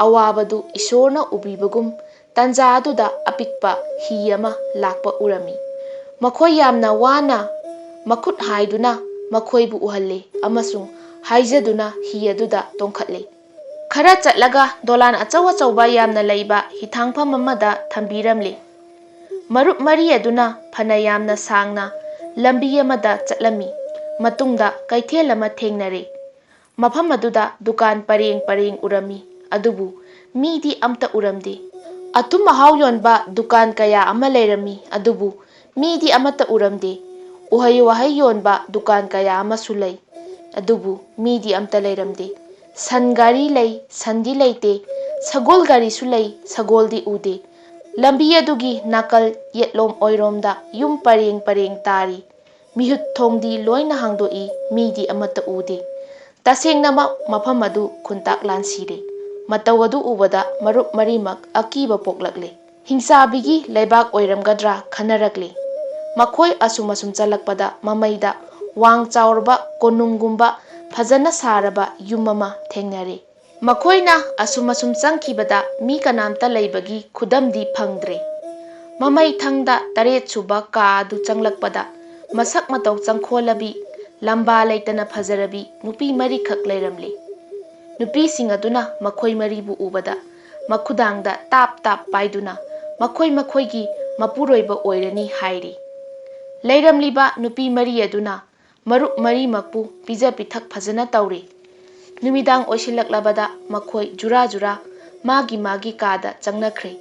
ꯑꯋꯥꯕꯗꯨ ꯏꯁꯣꯔꯅ ꯎꯕꯤꯕꯒꯨꯝ ꯇꯟꯖꯥ ꯑꯗꯨꯗ ꯑꯄꯤꯛꯄ ꯍꯤ ꯑꯃ ꯂꯥꯛꯄ ꯎꯔꯝꯃꯤ꯫ ꯃꯈꯣꯏ ꯌꯥꯝꯅ ꯋꯥꯅ ꯃꯈꯨꯠ ꯍꯥꯏꯗꯨꯅ ꯃꯈꯣꯏꯕꯨ ꯎꯍꯜꯂꯦ ꯑꯃꯁꯨꯡ ꯍꯥꯏꯖꯗꯨꯅ ꯍꯤ ꯑꯗꯨꯗ ꯇꯣꯡꯈꯠꯂꯦ꯫ ꯈꯔ ꯆꯠꯂꯒ ꯗꯣꯂꯥꯟ ꯑꯆꯧ ꯑꯆꯧꯕ ꯌꯥꯝꯅ ꯂꯩꯕ ꯍꯤꯊꯥꯡꯐꯝ ꯑꯃꯗ ꯊꯝꯕꯤꯔꯝꯂꯦ꯫ ꯃꯔꯨꯞ ꯃꯔꯤ ꯑꯗꯨꯅ ꯐꯅ ꯌꯥꯝꯅ ꯁꯥꯡꯅ ꯂꯝꯕꯤ ꯑꯃꯗ ꯆꯠꯂꯝꯃꯤ꯫ ꯃꯇꯨꯡꯗ ꯀꯩꯊꯦꯜ ꯑꯃ ꯊꯦꯡꯅꯔꯦ꯫ ꯃꯐꯝ ꯑꯗꯨꯗ ꯗꯨꯀꯥꯟ ꯄꯔꯦꯡ ꯄꯔꯦꯡ ꯎꯔꯝꯃꯤ, ꯑꯗꯨꯕꯨ ꯃꯤꯗꯤ ꯑꯝꯇ ꯎꯔꯝꯗꯦ꯫ ꯑꯊꯨꯝ ꯑꯍꯥꯎ ꯌꯣꯟꯕ ꯗꯨꯀꯥꯟ ꯀꯌꯥ ꯑꯃ ꯂꯩꯔꯝꯃꯤ, ꯑꯗꯨꯕꯨ ꯃꯤꯗꯤ ꯑꯃꯠꯇ ꯎꯔꯝꯗꯦ꯫ ꯎꯍꯩ ꯋꯥꯍꯩ ꯌꯣꯟꯕ ꯗꯨꯀꯥꯟ ꯀꯌꯥ ꯑꯃꯁꯨ ꯂꯩ, ꯑꯗꯨꯕꯨ ꯃꯤꯗꯤ ꯑꯝꯇ ꯂꯩꯔꯝꯗꯦ꯫ ꯁꯟ ꯒꯥꯔꯤ ꯂꯩ, ꯁꯟꯗꯤ ꯂꯩꯇꯦ꯫ ꯁꯒꯣꯜ ꯒꯥꯔꯤꯁꯨ ꯂꯩ, ꯁꯒꯣꯜꯗꯤ ꯎꯗꯦ꯫ ꯂꯝꯕꯤ ꯑꯗꯨꯒꯤ ꯅꯥꯀꯜ ꯌꯦꯠꯂꯣꯝ ꯑꯣꯏꯔꯣꯝꯗ ꯌꯨꯝ ꯄꯔꯦꯡ ꯄꯔꯦꯡ ꯇꯥꯔꯤ꯫ ꯃꯤꯍꯨꯠ ꯊꯣꯡꯗꯤ ꯂꯣꯏꯅ ꯍꯥꯡꯗꯣꯛꯏ, ꯃꯤꯗꯤ ꯑꯃꯠꯇ ꯎꯗꯦ꯫ ꯇꯁꯦꯡꯅꯃꯛ ꯃꯐꯝ ꯑꯗꯨ ꯈꯨꯟꯇꯥꯛ ꯂꯥꯟꯁꯤꯔꯦ꯫ ꯃꯇꯧ ꯑꯗꯨ ꯎꯕꯗ ꯃꯔꯨꯞ ꯃꯔꯤꯃꯛ ꯑꯀꯤꯕ ꯄꯣꯛꯂꯛꯂꯦ꯫ ꯍꯤꯡꯆꯥꯕꯤꯒꯤ ꯂꯩꯕꯥꯛ ꯑꯣꯏꯔꯝꯒꯗ꯭ꯔꯥ ꯈꯟꯅꯔꯛꯂꯦ꯫ ꯃꯈꯣꯏ ꯑꯁꯨꯝ ꯑꯁꯨꯝ ꯆꯠꯂꯛꯄꯗ ꯃꯃꯩꯗ ꯋꯥꯡ ꯆꯥꯎꯔꯕ ꯀꯣꯅꯨꯡꯒꯨꯝꯕ ꯐꯖꯅ ꯁꯥꯔꯕ ꯌꯨꯝ ꯑꯃ ꯊꯦꯡꯅꯔꯦ꯫ ꯃꯈꯣꯏꯅ ꯑꯁꯨꯝ ꯑꯁꯨꯝ ꯆꯪꯈꯤꯕꯗ ꯃꯤ ꯀꯅꯥꯝꯇ ꯂꯩꯕꯒꯤ ꯈꯨꯗꯝꯗꯤ ꯐꯪꯗ꯭ꯔꯦ꯫ ꯃꯃꯩ ꯊꯪꯗ ꯇꯔꯦꯠ ꯁꯨꯕ ꯀꯥ ꯑꯗꯨ ꯆꯪꯂꯛꯄꯗ ꯃꯁꯛ ꯃꯇꯧ ꯆꯪꯈꯣꯜꯂꯕꯤ, ꯂꯝꯕꯥ ꯂꯩꯇꯅ ꯐꯖꯔꯕꯤ ꯅꯨꯄꯤ ꯃꯔꯤꯈꯛ ꯂꯩꯔꯝꯂꯦ꯫ ꯅꯨꯄꯤꯁꯤꯡ ꯑꯗꯨꯅ ꯃꯈꯣꯏ ꯃꯔꯤꯕꯨ ꯎꯕꯗ ꯃꯈꯨꯗꯥꯡꯗ ꯇꯥꯞ ꯇꯥꯞ ꯄꯥꯏꯗꯨꯅ ꯃꯈꯣꯏ ꯃꯈꯣꯏꯒꯤ ꯃꯄꯨꯔꯣꯏꯕ ꯑꯣꯏꯔꯅꯤ ꯍꯥꯏꯔꯤ꯫ ꯂꯩꯔꯝꯂꯤꯕ ꯅꯨꯄꯤ ꯃꯔꯤ ꯑꯗꯨꯅ ꯃꯔꯨꯞ ꯃꯔꯤꯃꯛꯄꯨ ꯄꯤꯖ ꯄꯤꯊꯛ ꯐꯖꯅ ꯇꯧꯔꯤ꯫ ꯅꯨꯃꯤꯗꯥꯡ ꯑꯣꯏꯁꯤꯜꯂꯛꯂꯕꯗ ꯃꯈꯣꯏ ꯖꯨꯔꯥ ꯖꯨꯔꯥ ꯃꯥꯒꯤ ꯃꯥꯒꯤ ꯀꯥꯗ ꯆꯪꯅꯈ꯭ꯔꯦ꯫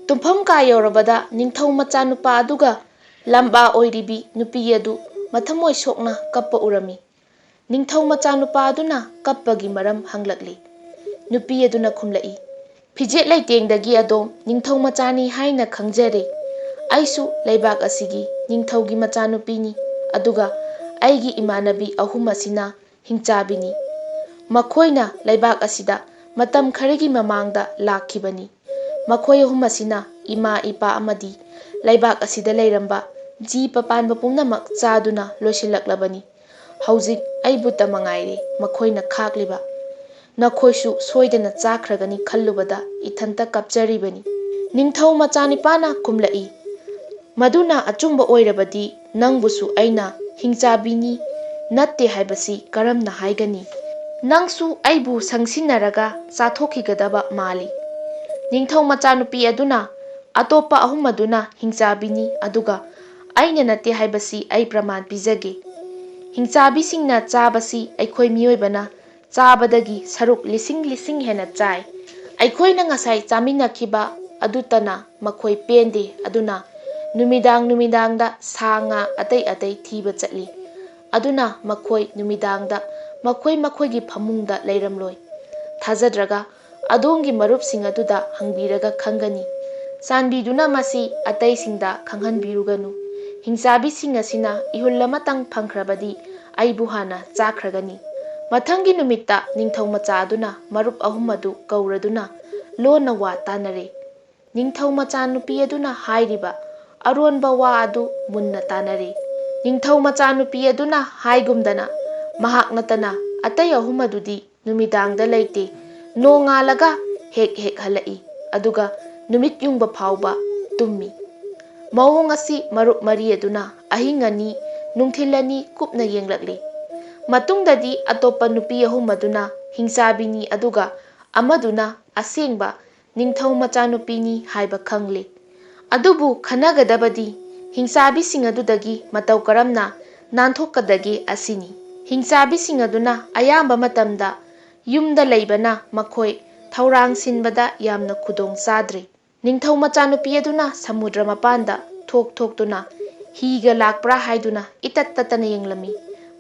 ꯇꯨꯝꯐꯝ ꯀꯥ ꯌꯧꯔꯕꯗ ꯅꯤꯡꯊꯧ ꯃꯆꯥꯅꯨꯄꯥ ꯑꯗꯨꯒ ꯂꯝꯕꯥ ꯑꯣꯏꯔꯤꯕꯤ ꯅꯨꯄꯤ ꯑꯗꯨ ꯃꯊꯃꯣꯏ ꯁꯣꯛꯅ ꯀꯞꯄ ꯎꯔꯝꯃꯤ꯫ ꯅꯤꯡꯊꯧ ꯃꯆꯥꯅꯨꯄꯥ ꯑꯗꯨꯅ ꯀꯞꯄꯒꯤ ꯃꯔꯝ ꯍꯪꯂꯛꯂꯤ꯫ ꯅꯨꯄꯤ ꯑꯗꯨꯅ ꯈꯨꯝꯂꯛꯏ, "ꯐꯤꯖꯦꯠ ꯂꯩꯇꯦꯡꯗꯒꯤ ꯑꯗꯣꯝ ꯅꯤꯡꯊꯧ ꯃꯆꯥꯅꯤ ꯍꯥꯏꯅ ꯈꯪꯖꯔꯦ꯫ ꯑꯩꯁꯨ ꯂꯩꯕꯥꯛ ꯑꯁꯤꯒꯤ ꯅꯤꯡꯊꯧꯒꯤ ꯃꯆꯥꯅꯨꯄꯤꯅꯤ, ꯑꯗꯨꯒ ꯑꯩꯒꯤ ꯏꯃꯥꯟꯅꯕꯤ ꯑꯍꯨꯝ ꯑꯁꯤꯅ ꯍꯤꯡꯆꯥꯕꯤꯅꯤ꯫ ꯃꯈꯣꯏꯅ ꯂꯩꯕꯥꯛ ꯑꯁꯤꯗ ꯃꯇꯝ ꯈꯔꯒꯤ ꯃꯃꯥꯡꯗ ꯂꯥꯛꯈꯤꯕꯅꯤ꯫ ꯃꯈꯣꯏ ꯑꯍꯨꯝ ꯑꯁꯤꯅ ꯏꯃꯥ, ꯏꯄꯥ ꯑꯃꯗꯤ ꯂꯩꯕꯥꯛ ꯑꯁꯤꯗ ꯂꯩꯔꯝꯕ ꯖꯤꯕ ꯄꯥꯟꯕ ꯄꯨꯝꯅꯃꯛ ꯆꯥꯗꯨꯅ ꯂꯣꯏꯁꯤꯜꯂꯛꯂꯕꯅꯤ꯫ ꯍꯧꯖꯤꯛ ꯑꯩꯕꯨꯇ ꯃꯉꯥꯏꯔꯦ ꯃꯈꯣꯏꯅ ꯈꯥꯛꯂꯤꯕ꯫ ꯅꯈꯣꯏꯁꯨ ꯁꯣꯏꯗꯅ ꯆꯥꯈ꯭ꯔꯒꯅꯤ ꯈꯜꯂꯨꯕꯗ ꯏꯊꯟꯇ ꯀꯞꯆꯔꯤꯕꯅꯤ꯫" ꯅꯤꯡꯊꯧ ꯃꯆꯥꯅꯤꯄꯥꯅ ꯈꯨꯝꯂꯛꯏ, "ꯃꯗꯨꯅ ꯑꯆꯨꯝꯕ ꯑꯣꯏꯔꯕꯗꯤ ꯅꯪꯕꯨꯁꯨ ꯑꯩꯅ ꯍꯤꯡꯆꯥꯕꯤꯅꯤ ꯅꯠꯇꯦ ꯍꯥꯏꯕꯁꯤ ꯀꯔꯝꯅ ꯍꯥꯏꯒꯅꯤ? ꯅꯪꯁꯨ ꯑꯩꯕꯨ ꯁꯪꯁꯤꯟꯅꯔꯒ ꯆꯥꯊꯣꯛꯈꯤꯒꯗꯕ ꯃꯥꯜꯂꯤ꯫" ꯅꯤꯡꯊꯧ ꯃꯆꯥꯅꯨꯄꯤ ꯑꯗꯨꯅ ꯑꯇꯣꯞꯄ ꯑꯍꯨꯝ ꯑꯗꯨꯅ ꯍꯤꯡꯆꯥꯕꯤꯅꯤ, ꯑꯗꯨꯒ ꯑꯩꯅ ꯅꯠꯇꯦ ꯍꯥꯏꯕꯁꯤ ꯑꯩ ꯄ꯭ꯔꯃꯥꯟ ꯄꯤꯖꯒꯦ꯫ ꯍꯤꯡꯆꯥꯕꯤꯁꯤꯡꯅ ꯆꯥꯕꯁꯤ ꯑꯩꯈꯣꯏ ꯃꯤꯑꯣꯏꯕꯅ ꯆꯥꯕꯗꯒꯤ ꯁꯔꯨꯛ ꯂꯤꯁꯤꯡ ꯂꯤꯁꯤꯡ ꯍꯦꯟꯅ ꯆꯥꯏ꯫ ꯑꯩꯈꯣꯏꯅ ꯉꯁꯥꯏ ꯆꯥꯃꯤꯟꯅꯈꯤꯕ ꯑꯗꯨꯇꯅ ꯃꯈꯣꯏ ꯄꯦꯟꯗꯦ, ꯑꯗꯨꯅ ꯅꯨꯃꯤꯗꯥꯡ ꯅꯨꯃꯤꯗꯥꯡꯗ ꯁꯥ ꯉꯥ ꯑꯇꯩ ꯑꯇꯩ ꯊꯤꯕ ꯆꯠꯂꯤ꯫ ꯑꯗꯨꯅ ꯃꯈꯣꯏ ꯅꯨꯃꯤꯗꯥꯡꯗ ꯃꯈꯣꯏ ꯃꯈꯣꯏꯒꯤ ꯐꯃꯨꯡꯗ ꯂꯩꯔꯝꯂꯣꯏ꯫ ꯊꯥꯖꯗ꯭ꯔꯒ ꯑꯗꯣꯝꯒꯤ ꯃꯔꯨꯞꯁꯤꯡ ꯑꯗꯨꯗ ꯍꯪꯕꯤꯔꯒ ꯈꯪꯒꯅꯤ꯫ ꯆꯥꯟꯕꯤꯗꯨꯅ ꯃꯁꯤ ꯑꯇꯩꯁꯤꯡꯗ ꯈꯪꯍꯟꯕꯤꯔꯨꯒꯅꯨ꯫ ꯍꯤꯡꯆꯥꯕꯤꯁꯤꯡ ꯑꯁꯤꯅ ꯏꯍꯨꯜ ꯑꯃꯇꯪ ꯐꯪꯈ꯭ꯔꯕꯗꯤ ꯑꯩꯕꯨ ꯍꯥꯟꯅ ꯆꯥꯈ꯭ꯔꯒꯅꯤ꯫ ꯃꯊꯪꯒꯤ ꯅꯨꯃꯤꯠꯇ ꯅꯤꯡꯊꯧ ꯃꯆꯥ ꯑꯗꯨꯅ ꯃꯔꯨꯞ ꯑꯍꯨꯝ ꯑꯗꯨ ꯀꯧꯔꯗꯨꯅ ꯂꯣꯟꯅ ꯋꯥ ꯇꯥꯅꯔꯦ꯫ ꯅꯤꯡꯊꯧ ꯃꯆꯥꯅꯨꯄꯤ ꯑꯗꯨꯅ ꯍꯥꯏꯔꯤꯕ ꯑꯔꯣꯟꯕ ꯋꯥ ꯑꯗꯨ ꯃꯨꯟꯅ ꯇꯥꯅꯔꯦ꯫ ꯅꯤꯡꯊꯧ ꯃꯆꯥꯅꯨꯄꯤ ꯑꯗꯨꯅ ꯍꯥꯏꯒꯨꯝꯗꯅ ꯃꯍꯥꯛ ꯅꯠꯇꯅ ꯑꯇꯩ ꯑꯍꯨꯝ ꯑꯗꯨꯗꯤ ꯅꯨꯃꯤꯗꯥꯡꯗ ꯂꯩꯇꯦ꯫ ꯅꯣꯡꯉꯥꯜꯂꯒ ꯍꯦꯛ ꯍꯦꯛ ꯍꯜꯂꯛꯏ, ꯑꯗꯨꯒ ꯅꯨꯃꯤꯠ ꯌꯨꯡꯕ ꯐꯥꯎꯕ ꯇꯨꯝꯃꯤ꯫ ꯃꯑꯣꯡ ꯑꯁꯤ ꯃꯔꯨꯞ ꯃꯔꯤ ꯑꯗꯨꯅ ꯑꯍꯤꯡ ꯑꯅꯤ, ꯅꯨꯡꯊꯤꯜ ꯑꯅꯤ ꯀꯨꯞꯅ ꯌꯦꯡꯂꯛꯂꯤ꯫ ꯃꯇꯨꯡꯗꯗꯤ ꯑꯇꯣꯞꯄ ꯅꯨꯄꯤ ꯑꯍꯨꯝ ꯑꯗꯨꯅ ꯍꯤꯡꯆꯥꯕꯤꯅꯤ, ꯑꯗꯨꯒ ꯑꯃꯗꯨꯅ ꯑꯁꯦꯡꯕ ꯅꯤꯡꯊꯧ ꯃꯆꯥꯅꯨꯄꯤꯅꯤ ꯍꯥꯏꯕ ꯈꯪꯂꯦ꯫ ꯑꯗꯨꯕꯨ ꯈꯟꯅꯒꯗꯕꯗꯤ ꯍꯤꯡꯆꯥꯕꯤꯁꯤꯡ ꯑꯗꯨꯗꯒꯤ ꯃꯇꯧ ꯀꯔꯝꯅ ꯅꯥꯟꯊꯣꯛꯀꯗꯒꯦ ꯑꯁꯤꯅꯤ꯫ ꯍꯤꯡꯆꯥꯕꯤꯁꯤꯡ ꯑꯗꯨꯅ ꯑꯌꯥꯝꯕ ꯃꯇꯝꯗ ꯌꯨꯝꯗ ꯂꯩꯕꯅ ꯃꯈꯣꯏ ꯊꯧꯔꯥꯡ ꯁꯤꯟꯕꯗ ꯌꯥꯝꯅ ꯈꯨꯗꯣꯡ ꯆꯥꯗ꯭ꯔꯤ꯫ ꯅꯤꯡꯊꯧ ꯃꯆꯥꯅꯨꯄꯤ ꯑꯗꯨꯅ ꯁꯃꯨꯗ꯭ꯔ ꯃꯄꯥꯟꯗ ꯊꯣꯛ ꯊꯣꯛꯇꯨꯅ ꯍꯤꯒ ꯂꯥꯛꯄ꯭ꯔꯥ ꯍꯥꯏꯗꯨꯅ ꯏꯇꯠ ꯇꯠꯇꯅ ꯌꯦꯡꯂꯝꯃꯤ꯫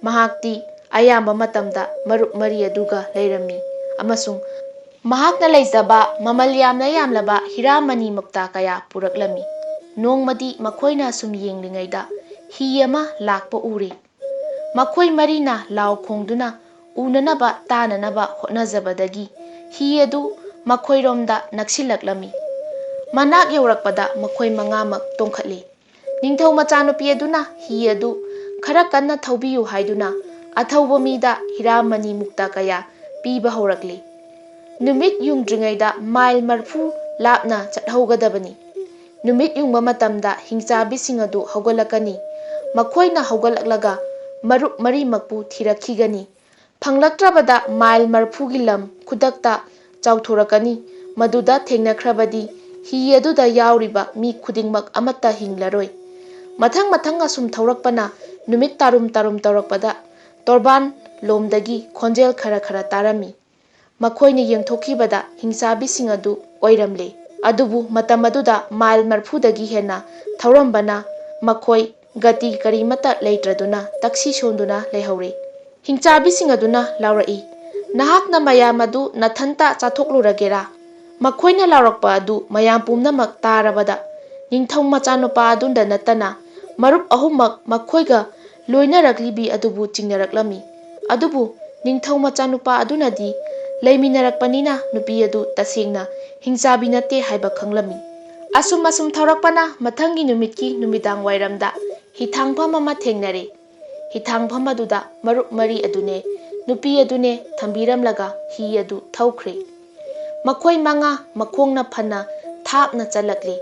ꯃꯍꯥꯛꯇꯤ ꯑꯌꯥꯝꯕ ꯃꯇꯝꯗ ꯃꯔꯨꯞ ꯃꯔꯤ ꯑꯗꯨꯒ ꯂꯩꯔꯝꯃꯤ ꯑꯃꯁꯨꯡ ꯃꯍꯥꯛꯅ ꯂꯩꯖꯕ ꯃꯃꯜ ꯌꯥꯝꯅ ꯌꯥꯝꯂꯕ ꯍꯤꯔꯥ ꯃꯅꯤ ꯃꯨꯛꯇꯥ ꯀꯌꯥ ꯄꯨꯔꯛꯂꯝꯃꯤ꯫ ꯅꯣꯡꯃꯗꯤ ꯃꯈꯣꯏꯅ ꯁꯨꯝ ꯌꯦꯡꯂꯤꯉꯩꯗ ꯍꯤ ꯑꯃ ꯂꯥꯛꯄ ꯎꯔꯦ꯫ ꯃꯈꯣꯏ ꯃꯔꯤꯅ ꯂꯥꯎ ꯈꯣꯡꯗꯨꯅ ꯎꯅꯅꯕ ꯇꯥꯅꯅꯕ ꯍꯣꯠꯅꯖꯕꯗꯒꯤ ꯍꯤ ꯑꯗꯨ ꯃꯈꯣꯏꯔꯣꯝꯗ ꯅꯛꯁꯤꯜꯂꯛꯂꯝꯃꯤ꯫ ꯃꯅꯥꯛ ꯌꯧꯔꯛꯄꯗ ꯃꯈꯣꯏ ꯃꯉꯥꯃꯛ ꯇꯣꯡꯈꯠꯂꯤ꯫ ꯅꯤꯡꯊꯧ ꯃꯆꯥꯅꯨꯄꯤ ꯑꯗꯨꯅ ꯍꯤ ꯑꯗꯨ ꯈꯔ ꯀꯟꯅ ꯊꯧꯕꯤꯌꯨ ꯍꯥꯏꯗꯨꯅ ꯑꯊꯧꯕ ꯃꯤꯗ ꯍꯤꯔꯥ ꯃꯅꯤ ꯃꯨꯛꯇ ꯀꯌꯥ ꯄꯤꯕ ꯍꯧꯔꯛꯂꯤ꯫ ꯅꯨꯃꯤꯠ ꯌꯨꯡꯗ꯭ꯔꯤꯉꯩꯗ ꯃꯥꯏꯜ ꯃꯔꯐꯨ ꯂꯥꯞꯅ ꯆꯠꯍꯧꯒꯗꯕꯅꯤ꯫ ꯅꯨꯃꯤꯠ ꯌꯨꯡꯕ ꯃꯇꯝꯗ ꯍꯤꯡꯆꯥꯕꯤꯁꯤꯡ ꯑꯗꯨ ꯍꯧꯒꯠꯂꯛꯀꯅꯤ꯫ ꯃꯈꯣꯏꯅ ꯍꯧꯒꯠꯂꯛꯂꯒ ꯃꯔꯨꯞ ꯃꯔꯤꯃꯛꯄꯨ ꯊꯤꯔꯛꯈꯤꯒꯅꯤ꯫ ꯐꯪꯂꯛꯇ꯭ꯔꯕꯗ ꯃꯥꯏꯜ ꯃꯔꯐꯨꯒꯤ ꯂꯝ ꯈꯨꯗꯛꯇ ꯆꯥꯎꯊꯣꯔꯛꯀꯅꯤ꯫ ꯃꯗꯨꯗ ꯊꯦꯡꯅꯈ꯭ꯔꯕꯗꯤ ꯍꯤ ꯑꯗꯨꯗ ꯌꯥꯎꯔꯤꯕ ꯃꯤ ꯈꯨꯗꯤꯡꯃꯛ ꯑꯃꯠꯇ ꯍꯤꯡꯂꯔꯣꯏ꯫ ꯃꯊꯪ ꯃꯊꯪ ꯑꯁꯨꯝ ꯊꯧꯔꯛꯄꯅ ꯅꯨꯃꯤꯠ ꯇꯥꯔꯨꯝ ꯇꯥꯔꯨꯝ ꯇꯧꯔꯛꯄꯗ ꯇꯣꯔꯕꯥꯟ ꯂꯣꯝꯗꯒꯤ ꯈꯣꯟꯖꯦꯜ ꯈꯔ ꯈꯔ ꯇꯥꯔꯝꯃꯤ꯫ ꯃꯈꯣꯏꯅ ꯌꯦꯡꯊꯣꯛꯈꯤꯕꯗ ꯍꯤꯡꯆꯥꯕꯤꯁꯤꯡ ꯑꯗꯨ ꯑꯣꯏꯔꯝꯂꯦ꯫ ꯑꯗꯨꯕꯨ ꯃꯇꯝ ꯑꯗꯨꯗ ꯃꯥꯏꯜ ꯃꯔꯐꯨꯗꯒꯤ ꯍꯦꯟꯅ ꯊꯧꯔꯝꯕꯅ ꯃꯈꯣꯏ ꯒꯇꯤ ꯀꯔꯤꯃꯠꯇ ꯂꯩꯇ꯭ꯔꯗꯨꯅ ꯇꯛꯁꯤ ꯁꯣꯟꯗꯨꯅ ꯂꯩꯍꯧꯔꯦ꯫ ꯍꯤꯡꯆꯥꯕꯤꯁꯤꯡ ꯑꯗꯨꯅ ꯂꯥꯎꯔꯛꯏ, "ꯅꯍꯥꯛꯅ ꯃꯌꯥꯝ ꯑꯗꯨ ꯅꯊꯟꯇ ꯆꯥꯊꯣꯛꯂꯨꯔꯒꯦꯔꯥ?" ꯃꯈꯣꯏꯅ ꯂꯥꯎꯔꯛꯄ ꯑꯗꯨ ꯃꯌꯥꯝ ꯄꯨꯝꯅꯃꯛ ꯇꯥꯔꯕꯗ ꯅꯤꯡꯊꯧ ꯃꯆꯥꯅꯨꯄꯥ ꯑꯗꯨꯗ ꯅꯠꯇꯅ ꯃꯔꯨꯞ ꯑꯍꯨꯝꯃꯛ ꯃꯈꯣꯏꯒ ꯂꯣꯏꯅꯔꯛꯂꯤꯕꯤ ꯑꯗꯨꯕꯨ ꯆꯤꯡꯅꯔꯛꯂꯝꯃꯤ꯫ ꯑꯗꯨꯕꯨ ꯅꯤꯡꯊꯧ ꯃꯆꯥꯅꯨꯄꯥ ꯑꯗꯨꯅꯗꯤ ꯂꯩꯃꯤꯟꯅꯔꯛꯄꯅꯤꯅ ꯅꯨꯄꯤ ꯑꯗꯨ ꯇꯁꯦꯡꯅ ꯍꯤꯡꯆꯥꯕꯤ ꯅꯠꯇꯦ ꯍꯥꯏꯕ ꯈꯪꯂꯝꯃꯤ꯫ ꯑꯁꯨꯝ ꯑꯁꯨꯝ ꯊꯧꯔꯛꯄꯅ ꯃꯊꯪꯒꯤ ꯅꯨꯃꯤꯠꯀꯤ ꯅꯨꯃꯤꯗꯥꯡ ꯋꯥꯏꯔꯝꯗ ꯍꯤꯊꯥꯡꯐꯝ ꯑꯃ ꯊꯦꯡꯅꯔꯦ꯫ ꯍꯤꯊꯥꯡꯐꯝ ꯑꯗꯨꯗ ꯃꯔꯨꯞ ꯃꯔꯤ ꯑꯗꯨꯅꯦ, ꯅꯨꯄꯤ ꯑꯗꯨꯅꯦ ꯊꯝꯕꯤꯔꯝꯂꯒ ꯍꯤ ꯑꯗꯨ ꯊꯧꯈ꯭ꯔꯦ꯫ ꯃꯈꯣꯏ ꯃꯉꯥ ꯃꯈꯣꯡꯅ ꯐꯅ ꯊꯥꯞꯅ ꯆꯠꯂꯛꯂꯤ꯫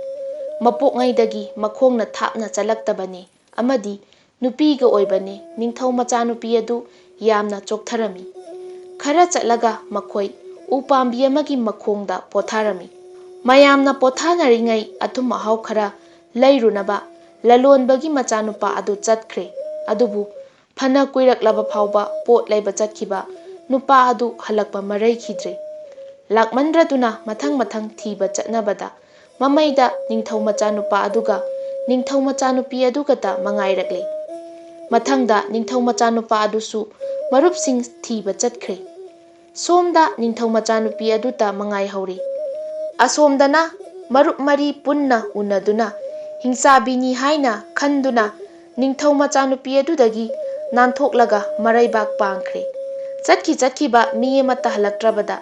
ꯃꯄꯣꯛꯉꯩꯗꯒꯤ ꯃꯈꯣꯡꯅ ꯊꯥꯞꯅ ꯆꯠꯂꯛꯇꯕꯅꯤ ꯑꯃꯗꯤ ꯅꯨꯄꯤꯒ ꯑꯣꯏꯕꯅꯤ꯫ ꯅꯤꯡꯊꯧ ꯃꯆꯥꯅꯨꯄꯤ ꯑꯗꯨ ꯌꯥꯝꯅ ꯆꯣꯛꯊꯔꯝꯃꯤ꯫ ꯈꯔ ꯆꯠꯂꯒ ꯃꯈꯣꯏ ꯎ ꯄꯥꯝꯕꯤ ꯑꯃꯒꯤ ꯃꯈꯣꯡꯗ ꯄꯣꯊꯥꯔꯝꯃꯤ꯫ ꯃꯌꯥꯝꯅ ꯄꯣꯊꯥꯅꯔꯤꯉꯩ ꯑꯊꯨꯝ ꯑꯍꯥꯎ ꯈꯔ ꯂꯩꯔꯨꯅꯕ ꯂꯂꯣꯟꯕꯒꯤ ꯃꯆꯥꯅꯨꯄꯥ ꯑꯗꯨ ꯆꯠꯈ꯭ꯔꯦ꯫ ꯑꯗꯨꯕꯨ ꯐꯅ ꯀꯨꯏꯔꯛꯂꯕ ꯐꯥꯎꯕ ꯄꯣꯠ ꯂꯩꯕ ꯆꯠꯈꯤꯕ ꯅꯨꯄꯥ ꯑꯗꯨ ꯍꯜꯂꯛꯄ ꯃꯔꯩꯈꯤꯗ꯭ꯔꯦ꯫ ꯂꯥꯛꯃꯟꯗ꯭ꯔꯗꯨꯅ ꯃꯊꯪ ꯃꯊꯪ ꯊꯤꯕ ꯆꯠꯅꯕꯗ ꯃꯃꯩꯗ ꯅꯤꯡꯊꯧ ꯃꯆꯥꯅꯨꯄꯥ ꯑꯗꯨꯒ ꯅꯤꯡꯊꯧ ꯃꯆꯥꯅꯨꯄꯤ ꯑꯗꯨꯒꯇ ꯃꯉꯥꯏꯔꯛꯂꯦ꯫ ꯃꯊꯪꯗ ꯅꯤꯡꯊꯧ ꯃꯆꯥꯅꯨꯄꯥ ꯑꯗꯨꯁꯨ ꯃꯔꯨꯞꯁꯤꯡ ꯊꯤꯕ ꯆꯠꯈ꯭ꯔꯦ꯫ ꯁꯣꯝꯗ ꯅꯤꯡꯊꯧ ꯃꯆꯥꯅꯨꯄꯤ ꯑꯗꯨꯇ ꯃꯉꯥꯏꯍꯧꯔꯤ꯫ ꯑꯁꯣꯝꯗꯅ ꯃꯔꯨꯞ ꯃꯔꯤ ꯄꯨꯟꯅ ꯎꯅꯗꯨꯅ ꯍꯤꯡꯆꯥꯕꯤꯅꯤ ꯍꯥꯏꯅ ꯈꯟꯗꯨꯅ ꯅꯤꯡꯊꯧ ꯃꯆꯥꯅꯨꯄꯤ ꯑꯗꯨꯗꯒꯤ ꯅꯥꯟꯊꯣꯛꯂꯒ ꯃꯔꯩꯕꯥꯛ ꯄꯥꯡꯈ꯭ꯔꯦ꯫ ꯆꯠꯈꯤ ꯆꯠꯈꯤꯕ ꯃꯤ ꯑꯃꯠꯇ ꯍꯜꯂꯛꯇ꯭ꯔꯕꯗ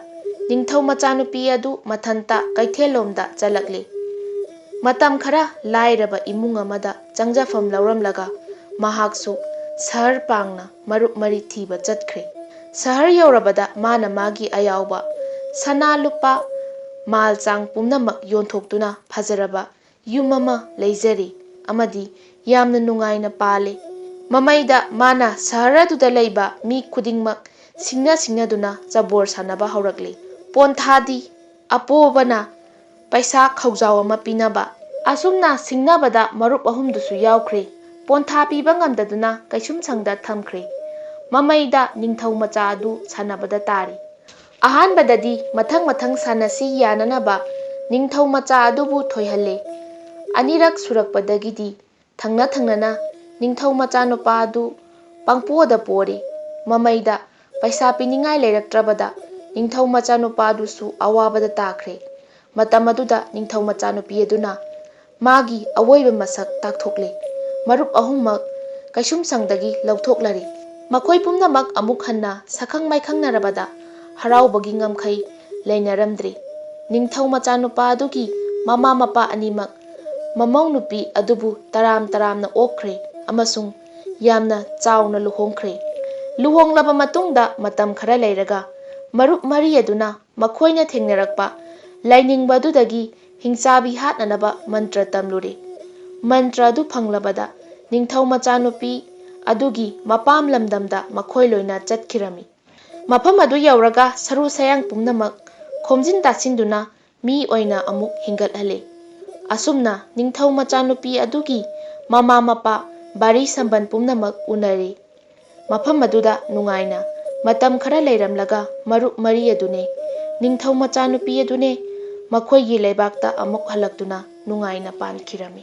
ꯅꯤꯡꯊꯧ ꯃꯆꯥꯅꯨꯄꯤ ꯑꯗꯨ ꯃꯊꯟꯇ ꯀꯩꯊꯦꯜꯂꯣꯝꯗ ꯆꯠꯂꯛꯂꯦ꯫ ꯃꯇꯝ ꯈꯔ ꯂꯥꯏꯔꯕ ꯏꯃꯨꯡ ꯑꯃꯗ ꯆꯪꯖꯐꯝ ꯂꯧꯔꯝꯂꯒ ꯃꯍꯥꯛꯁꯨ ꯁꯍꯔ ꯄꯥꯡꯅ ꯃꯔꯨꯞ ꯃꯔꯤ ꯊꯤꯕ ꯆꯠꯈ꯭ꯔꯦ꯫ ꯁꯍꯔ ꯌꯧꯔꯕꯗ ꯃꯥꯅ ꯃꯥꯒꯤ ꯑꯌꯥꯎꯕ ꯁꯅꯥ ꯂꯨꯄꯥ ꯃꯥꯜ ꯆꯥꯡ ꯄꯨꯝꯅꯃꯛ ꯌꯣꯟꯊꯣꯛꯇꯨꯅ ꯐꯖꯔꯕ ꯌꯨꯝ ꯑꯃ ꯂꯩꯖꯔꯦ ꯑꯃꯗꯤ ꯌꯥꯝꯅ ꯅꯨꯡꯉꯥꯏꯅ ꯄꯥꯜꯂꯦ꯫ ꯃꯃꯩꯗ ꯃꯥꯅ ꯁꯍꯔ ꯑꯗꯨꯗ ꯂꯩꯕ ꯃꯤ ꯈꯨꯗꯤꯡꯃꯛ ꯁꯤꯡꯅ ꯁꯤꯡꯅꯗꯨꯅ ꯆꯕꯣꯔ ꯁꯥꯟꯅꯕ ꯍꯧꯔꯛꯂꯦ꯫ ꯄꯣꯟꯊꯥꯗꯤ ꯑꯄꯣꯕꯅ ꯄꯩꯁꯥ ꯈꯧꯖꯥꯎ ꯑꯃ ꯄꯤꯅꯕ꯫ ꯑꯁꯨꯝꯅ ꯁꯤꯡꯅꯕꯗ ꯃꯔꯨꯞ ꯑꯍꯨꯝꯗꯨꯁꯨ ꯌꯥꯎꯈ꯭ꯔꯦ꯫ ꯄꯣꯟꯊꯥ ꯄꯤꯕ ꯉꯝꯗꯗꯨꯅ ꯀꯩꯁꯨꯝꯁꯪꯗ ꯊꯝꯈ꯭ꯔꯦ꯫ ꯃꯃꯩꯗ ꯅꯤꯡꯊꯧ ꯃꯆꯥ ꯑꯗꯨ ꯁꯥꯟꯅꯕꯗ ꯇꯥꯔꯤ꯫ ꯑꯍꯥꯟꯕꯗꯗꯤ ꯃꯊꯪ ꯃꯊꯪ ꯁꯥꯟꯅꯁꯤ ꯌꯥꯅꯅꯕ ꯅꯤꯡꯊꯧ ꯃꯆꯥ ꯑꯗꯨꯕꯨ ꯊꯣꯏꯍꯜꯂꯦ꯫ ꯑꯅꯤꯔꯛ ꯁꯨꯔꯛꯄꯗꯒꯤꯗꯤ ꯊꯪꯅ ꯊꯪꯅꯅ ꯅꯤꯡꯊꯧ ꯃꯆꯥꯅꯨꯄꯥ ꯑꯗꯨ ꯄꯪꯄꯣꯗ ꯄꯣꯔꯦ꯫ ꯃꯃꯩꯗ ꯄꯩꯁꯥ ꯄꯤꯅꯤꯡꯉꯥꯏ ꯂꯩꯔꯛꯇ꯭ꯔꯕꯗ ꯅꯤꯡꯊꯧ ꯃꯆꯥꯅꯨꯄꯥ ꯑꯗꯨꯁꯨ ꯑꯋꯥꯕꯗ ꯇꯥꯈ꯭ꯔꯦ꯫ ꯃꯇꯝ ꯑꯗꯨꯗ ꯅꯤꯡꯊꯧ ꯃꯆꯥꯅꯨꯄꯤ ꯑꯗꯨꯅ ꯃꯥꯒꯤ ꯑꯋꯣꯏꯕ ꯃꯁꯛ ꯇꯥꯛꯊꯣꯛꯂꯦ꯫ ꯃꯔꯨꯞ ꯑꯍꯨꯝꯃꯛ ꯀꯩꯁꯨꯝꯁꯪꯗꯒꯤ ꯂꯧꯊꯣꯛꯂꯔꯦ꯫ ꯃꯈꯣꯏ ꯄꯨꯝꯅꯃꯛ ꯑꯃꯨꯛ ꯍꯟꯅ ꯁꯛꯈꯪ ꯃꯥꯏꯈꯪꯅꯔꯕꯗ ꯍꯔꯥꯎꯕꯒꯤ ꯉꯝꯈꯩ ꯂꯩꯅꯔꯝꯗ꯭ꯔꯦ꯫ ꯅꯤꯡꯊꯧ ꯃꯆꯥꯅꯨꯄꯥ ꯑꯗꯨꯒꯤ ꯃꯃꯥ ꯃꯄꯥ ꯑꯅꯤꯃꯛ ꯃꯃꯧ ꯅꯨꯄꯤ ꯑꯗꯨꯕꯨ ꯇꯔꯥꯝ ꯇꯔꯥꯝꯅ ꯑꯣꯛꯈ꯭ꯔꯦ ꯑꯃꯁꯨꯡ ꯌꯥꯝꯅ ꯆꯥꯎꯅ ꯂꯨꯍꯣꯡꯈ꯭ꯔꯦ꯫ ꯂꯨꯍꯣꯡꯂꯕ ꯃꯇꯨꯡꯗ ꯃꯇꯝ ꯈꯔ ꯂꯩꯔꯒ ꯃꯔꯨꯞ ꯃꯔꯤ ꯑꯗꯨꯅ ꯃꯈꯣꯏꯅ ꯊꯦꯡꯅꯔꯛꯄ ꯂꯥꯏꯅꯤꯡꯕ ꯑꯗꯨꯗꯒꯤ ꯍꯤꯡꯆꯥꯕꯤ ꯍꯥꯠꯅꯅꯕ ꯃꯟꯇ꯭ꯔ ꯇꯝꯂꯨꯔꯦ꯫ ꯃꯟꯇ꯭ꯔ ꯑꯗꯨ ꯐꯪꯂꯕꯗ ꯅꯤꯡꯊꯧ ꯃꯆꯥꯅꯨꯄꯤ ꯑꯗꯨꯒꯤ ꯃꯄꯥꯝ ꯂꯝꯗꯝꯗ ꯃꯈꯣꯏ ꯂꯣꯏꯅ ꯆꯠꯈꯤꯔꯝꯃꯤ꯫ ꯃꯐꯝ ꯑꯗꯨ ꯌꯧꯔꯒ ꯁꯔꯨ ꯁꯌꯥꯡ ꯄꯨꯝꯅꯃꯛ ꯈꯣꯝꯖꯤꯟ ꯇꯥꯁꯤꯟꯗꯨꯅ ꯃꯤ ꯑꯣꯏꯅ ꯑꯃꯨꯛ ꯍꯤꯡꯒꯠꯍꯜꯂꯦ꯫ ꯑꯁꯨꯝꯅ ꯅꯤꯡꯊꯧ ꯃꯆꯥꯅꯨꯄꯤ ꯑꯗꯨꯒꯤ ꯃꯃꯥ ꯃꯄꯥ, ꯕꯥꯔꯤ ꯁꯝꯕꯟ ꯄꯨꯝꯅꯃꯛ ꯎꯅꯔꯦ꯫ ꯃꯐꯝ ꯑꯗꯨꯗ ꯅꯨꯡꯉꯥꯏꯅ ꯃꯇꯝ ꯈꯔ ꯂꯩꯔꯝꯂꯒ ꯃꯔꯨꯞ ꯃꯔꯤ ꯑꯗꯨꯅꯦ, ꯅꯤꯡꯊꯧ ꯃꯆꯥꯅꯨꯄꯤ ꯑꯗꯨꯅꯦ ꯃꯈꯣꯏꯒꯤ ꯂꯩꯕꯥꯛꯇ ꯑꯃꯨꯛ ꯍꯜꯂꯛꯇꯨꯅ ꯅꯨꯡꯉꯥꯏꯅ ꯄꯥꯟꯈꯤꯔꯝꯃꯤ꯫